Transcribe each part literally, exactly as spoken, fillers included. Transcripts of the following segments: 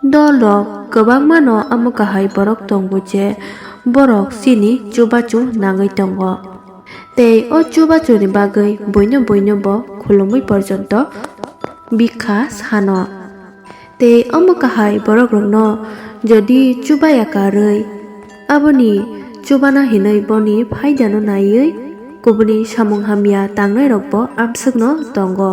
Dolrok kwbangmano omo kahai borok tongo je borok chini chubachu nangwi tongo. Tei o chubachuni bagwi buino buino bo khulumwi porjonto bikha sano. Tei omo kahai borokrokno jodi chubaya karwi, aboni chubana hinwi boni phaidano naiwi kubuni samung hamya tangnairokbo amswkno tongo.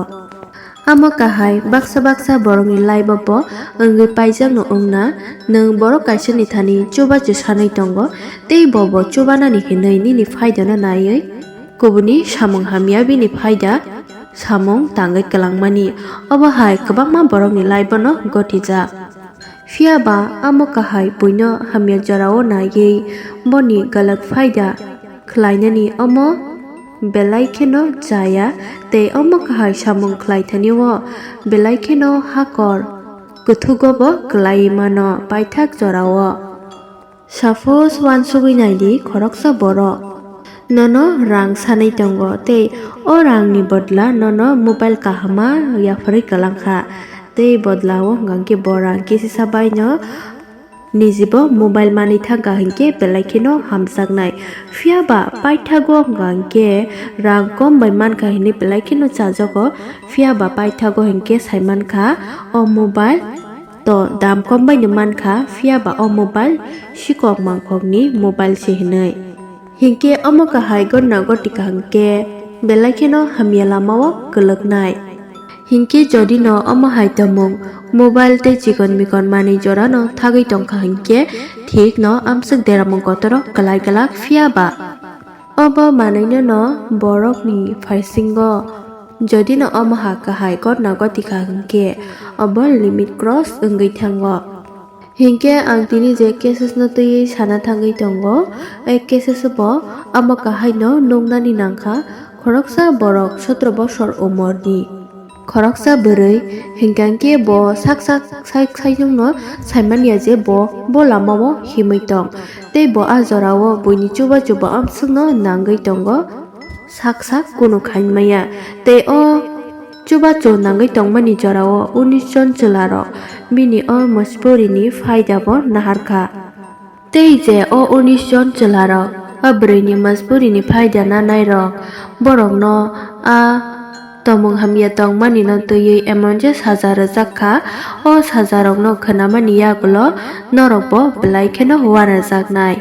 Amo kahai baksa baksa borokni life-o bo wngwi paijakno wngna, nwng borok kaisani thani chubachu sanwi tongo, tei bo bo chubanani hinwi nini phaidano naiwi kubuni samung hamya bini phaida samung tangwi kwlangmani. Obo hai kwbangma borokni life-o no gotijak. Phiya ba amo kahai buino hamya jorao naiwi boni galak phaida khlainani omo belai kheno chaya, tei omo kahai samung khlai thani o belai kheno hakor kuthugo bo kwlai mano paithak jorao. Suppose uansugwi naidi, khoroksa borok nono rang sanwi tongo tei o rangni bodla nono mobile kahama yapharwi kwlangkha, tei bodla o hwnkha khe bo rang kisisa baino nijibo mobile manwi thangkha hinkhe belai kheno hamjaknai. Phiya ba paithago hwnkha hinkhe rang kom bai mankha hinwi belai kheno chajago, phiya ba paithago hinkhe saimankha o mobile to dam kom bai no mankha, phiya ba o mobile sikok mangkok ni mobile se hinwi. Hinkhe omo kahai gotna goti kaham khe belai kheno hamya lama o kwlwknai. Hinkhe jodi no omo hai tongmung mobile tei chikon mikon manwi jora no thagwi tongkha hinkhe thik no amswk deramung kotoro kwlai glak, phiya ba Obo manwino no borokni phaisingo jodi no omo ha kahai gotna goti kha hinkhe obo limit cross wngwi thango. Hinkhe ang tini je cases no twiwi sana thangwi tongo, a cases bo omo kahai no nuknani nangkha khoroksa borok sotro bosor umor ni. Khoroksa bwrwi hinkha khe bo sak sak sai saijwkno saimanya je bo bo lamao himwi tong tei bo a jorao buini chubachu bo amswkno nangwi tongo, sak sak kunu khaimaya. Tei o chubachu nangwi tongmani jorao unis jon chwlarok bini o mosporini phaidabo naharkha. Tei je o unis jon chwlarok a bwrwini mosporini phaida nanairok, borokno a tomung hamya tongmanino twiwi emon je saja rwjak kha, o sajarokno khwnamani yagulo norokbo belai kheno uanajaknai.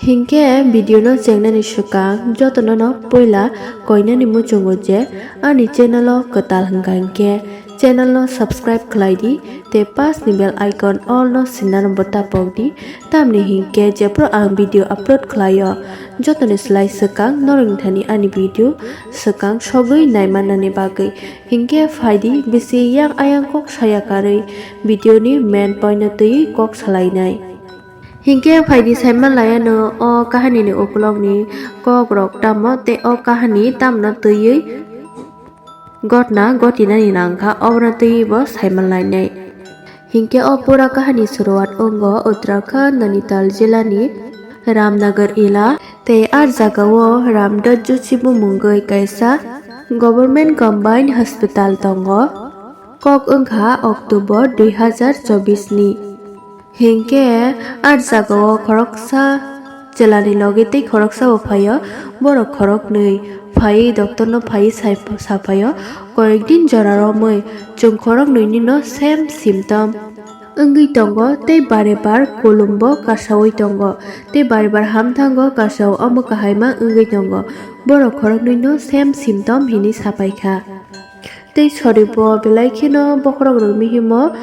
Hinkhe video no chengnani swkang jotono no puila koinani muchungo je ani channel o kwtal hwnkha hinkhe channel no subscribe khlai di tei pass ni bell icon all no sinano bo tapok di, tamni hinkhe jephru ang video upload khlaio jotoni slai swkang norokni thani ani video swkang sogwi naimannani bagwi. Hinkhe phaidi bisi yang ayang kok saya karwi video ni main point no twiwi kok salainai. Hinkhe phaidi saimanlaiano o kahanini ukulokni kokrok tamo tei o kahani tamno twiwi gotna gotinani nangkha, obono twiwi bo saimanlainai. Hinkhe o pura kahani suruwat wngo Uttarakhand, Nainital jilani Ramnagar ela tei a jagao Ramdas Joshi bumungwi kaisa government combined hospital tongo. Kok wngkha October dui hazar chobbish ni. Hinkhe a jagao khoroksa chwlani logi tei khoroksa bo phaio. Borok khoroknwi phaiwi doctor no phaiwi sai-, saphaio, koyek din jora romwi chwng khoroknwini no same symptom wngwi tongo tei bare bar kolombo kasawi tongo tei bare bar hamthango kasao, omo kahaima wngwi tongo. Borok khoroknwi no same symptom hinwi sapaikha. Tei sori bo belai kheno bokhorok rok mihimo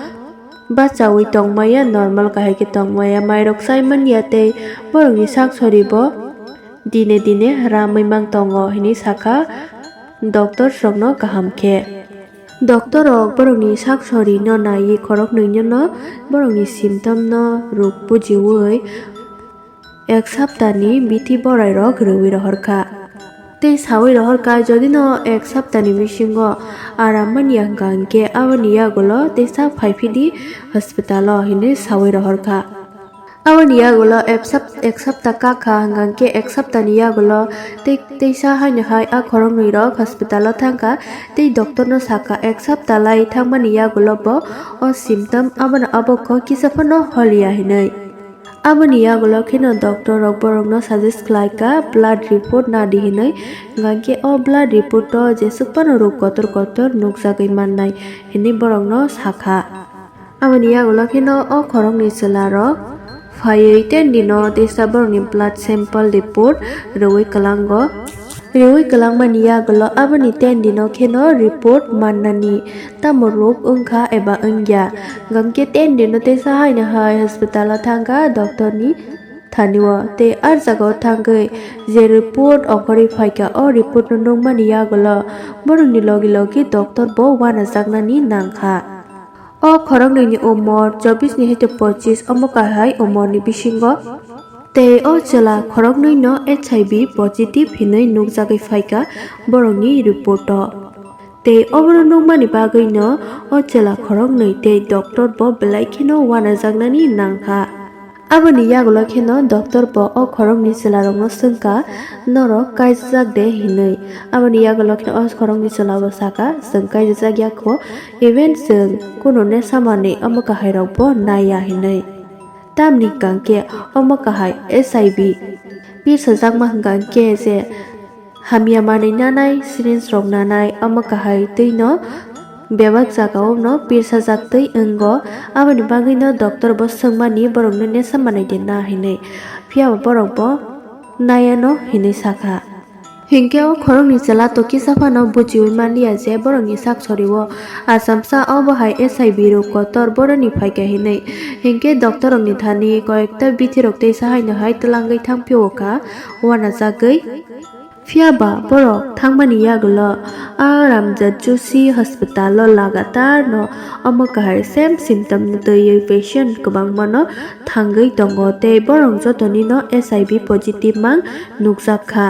bachawi tongmaya, normal kahai khe tongmaya, mairok chai manya tei borokni sak sori bo dine dine ramwi mang tongo hinwi sakha doctors rokno kaham khe. Doctor rok borokni sak sori no naiwi khoroknwino no borokni symptom no rwk bujiwi ek saptani bithi borai rok rwui rohorkha. Tei saui rohorkha, jodi no ek saptani bisingo aram manya hwnkha hinkhe aboni yagulo teisa phaiphidi hospital o hinwi saui rohorkha. Aboni yagulo ek sap-, ek sapta kakha hwnkha khe ek saptani yagulo tei, teisa haino hai a khoroknwi rok hospital o thangkha tei doctor no sakha ek sapta lai thangmani yagulo bo o symptom abono abo kho kisa phano holiya hinwi. Aboni yagulo kheno doctor rok borokno suggest khlaikha blood report nadi hinwi, hwnkha khe o blood report o jeswk phano rok kotor kotor nukjagwi mannai hinwi borokno sakha. Aboni yagulo kheno o khoroknwi chwla rok phaiwi ten dino teisa borokni blood sample report rwui kwlango. Rwui kwlangmani yagulo aboni ten dino kheno report mannani tamo rok wngkha eba wngya. Hwnkhe ten dino teisa haino hai hospital o thangkha doctor ni thani o tei a jaga o thangwi je report ongkhorwi phaikha o report no nukmani yagulo borokni logi logi doctor bo uanajaknani nangkha. O khoroknwini umor chobbish ni hai tei pochis omo kahai umorni bisingo. Tei o chwla khoroknwino H I V positive hinwi nukjagwi phaikha borokni report o. Tei obono nukmani bagwino o chwla khoroknwi tei doctor bo belai kheno uanajaknani nangkha. Aboni yagulo kheno doctor bo o khoroknwi chwlarokno swngkha, "Norok kaijajak de?" hinwi. Aboni yagulo kheno o khoroknwi chwla bo sakha, "Chwng kaijajak ya kho, even chwng kunu nesa manwi omo kahairok bo naiya," hinwi. Tamni hwnkha khe omo kahai H I V pirsajakma hwnkha khe je hamya manwi nanai, syringe rok nanai, omo kahai twino bebak jagao no pirsajak twi wngo. Aboni bagwi no doctor bo swngmani borokno nesa manwi de na hinwi, phiya bo borok bo naiya no hinwi sakha. Hinkhe o khoroknwi chwla to kisa phano buchiwi manliya je borokni sak sorio achomsa obo hai H I V rok kotor boroni phaikha hinwi. Hinkhe doctor rokni thani koyekta bithi rok teisa haino hai twlangwi thangphio kha uanajagwi. Phiya ba borok thangmani yagulo a Ramjat Joshi hospital o lagatar no omo kahai same symptom no twiwi patient kwbangma no thangwi tongo tei borok jotoni no H I V positive mang nukjak kha.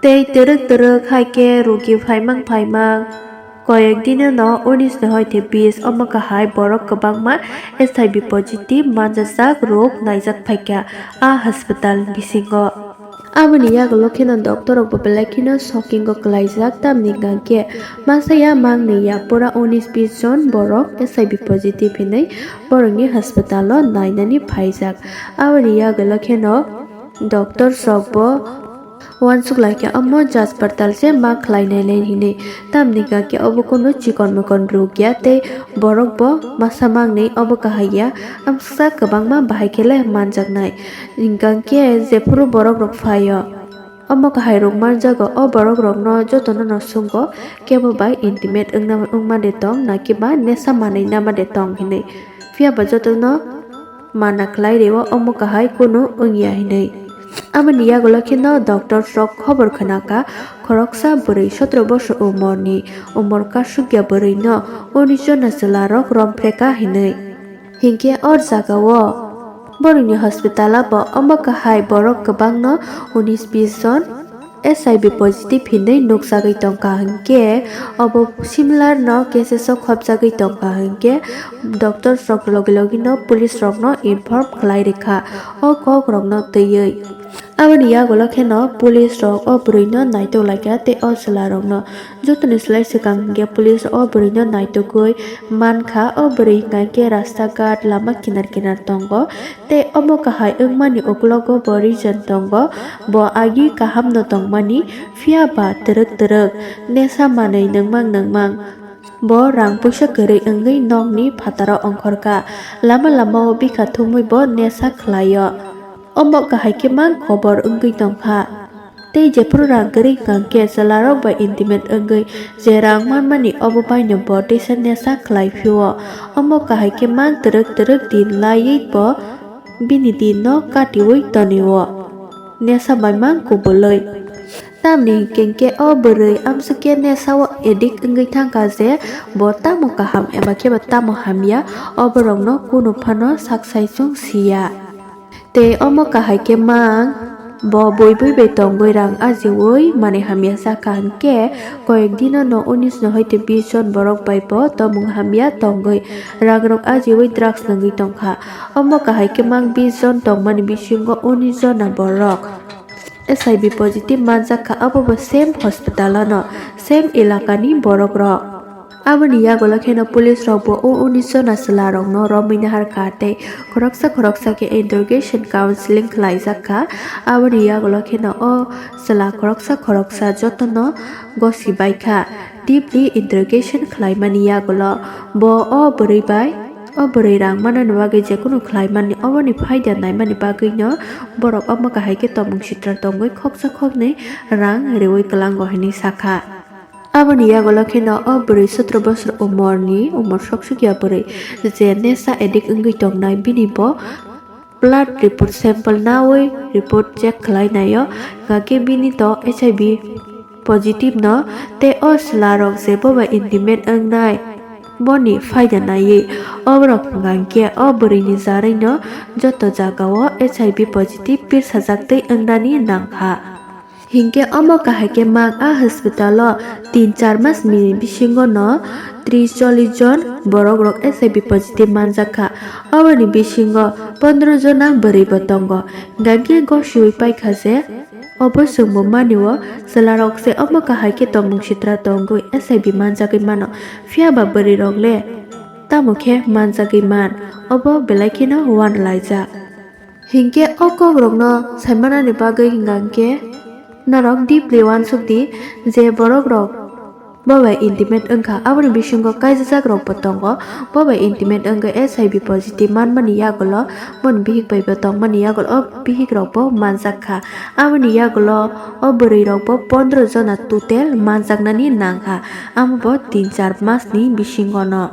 Tei twrwk twrwk hai khe rogi phaimang phaimang. Koyek dino no unis ni hoite bis omo kahai borok kwbangma H I V positive manjajak rok naijak phaikha a hospital bisingo. Aboni yagulo kheno doctor rok bo belai kheno shocking o kwlaijak, tamni hwnkha khe masa ya mang ni ya pura unis bis jon borok H I V positive hinwi borokni hospital o nainani phaijak. Aboni yagulo kheno doctor rok bo uansuk laikha omo jaj partal se ma khlai nainai hinwi. Tamni hwnkha khe obo kunu chikon mikon rok ya tei borok bo masa mangni obo kahai ya, amsa kwbangma bahai khe le manjaknai. Hwnkha khe jephuru borok rok phaio, omo kahai rok manjago, o borok rokno jotono no sungo, kebo bai intimate wngna, wngma de tong, naki ba nesa manwi nama de tong hinwi. Phiya ba jotono mana khlai rwo, omo kahai kunu wngya hinwi. Aboni yagulo kheno doctor rok khobor khwnakha, khoroksa bwrwi sotro bosor umorni umor kasukya bwrwino unis jona chwla rok romphre kha hinwi. Hinkhe o jagao borokni hospital o bo omo kahai borok kwbangno unis bis jon H I V positive hinwi nukjagwi tongkha, hinkhe obo similar no cases o khopjagwi tongkha, hinkhe doctor rok logi logi no police rokno inform khlai rikha o kok rokno twiwi. Aboni yagulo kheno police rok o bwrwino naitok laikha tei o chwla rokno. Jotoni slai swkang hinkhe police o bwrwino naitogwi mankha, o bwrwi hinkha khe rasta ghat lama kinar kinar tongo. Tei omo kahai wngmani uklogo bo reason tongo, bo agi kahamno tongmani, phiya ba twrwk twrwk nesa manwi nungmang nungmang bo rang puisa kwrwi wngwi nokni phataro ongkhorkha. Lama lamao bikha thumwi bo nesa khlaio. Omo kahai khe mang khobor wngwi tongkha. Tei jephuru rang kwrwi hwnkha khe chwlarok bai intimate wngwi je rang manmani obo baino bo teisa nesa khlai phio. Omo kahai khe mang twrwk twrwk din laiwi bo bini din no katiwi tonio. Nesa bai mang kubulwi. Tamni hinkhe o bwrwi amsukhe nesa o addict wngwi thangkha je bo tamo kaham eba khe bo tamo hamya, o borokno kunu phano sak sai chwng siya. Tei omo kahai khe mang Bo bui bui bai tongwi rang ajiwi manwi hamya sakha, hinkhe koyek dino no unis no hoite bis jon borok bai bo tomung hamya tongwi rang rok ajiwi drugs nungwi tongkha. Omo kahai khe mang bis jon tongmani bisingo unis jona borok S I V positive manjak kha, abo bo same hospital ano, same elakani borok rok. Aboni yagulo kheno police rok bo o unis jona chwla rokno romwi naharkha tei khoroksa khoroksa khe interrogation counseling khlaijak kha. Aboni yagulo kheno o chwla khoroksa khoroksa jotono gosi baikha. Deeply interrogation khlaimani yagulo bo o bwrwi bai o bwrwi rang manani bagwi jekunu khlaimani, oboni phaida naimani bagwino borok omo kahai khe tomung sitra tongwi khoksa khoknwi rang riwi kwlango hinwi sakha. Aboni yagulo kheno o bwrwi sotro bosor umorni, umor sok sukya bwrwi je nesa addict wngwi tongnai, bini bo blood report sample nawi report check khlai naio, hwnkhe bini to H I V positive no tei o chwla rok je bo bai intimate wngnai boni phaida naiwi oborok hwnkhe o bwrwini jarwino joto jagao H I V positive pirsajak tei wngnani nangkha. Hinkhe omo kahai khe mang a hospital o tin char mas ni bisingo no tris chollish jon borok rok H I V positive manjak kha. Oboni bisingo pondro jona bwrwi bo tongo. Hingkhe gosiwi paikha je obo chwngbo mani o chwla rok se omo kahai khe tomung sitra tongwi H I V manjagwi mano. Phiya ba bwrwi rok le tamo khe manjagwi man, obo belai kheno uanlaijak. Hinkhe o kokrokno saimanani bagwi hwnkha hinkhe norok deeply uansuk di je borok rok bo bai intimate wngkha, aboni bisingo kaijajak rok bo tongo. Bo bai intimate wngwi H I V positive manmani yagulo boni bihik bai bo tongmani yagulo o bihik rok bo manjak kha. Aboni yagulo o bwrwi rok bo pondro jona total manjaknani nangkha, amo bo tin char mas ni bisingo no.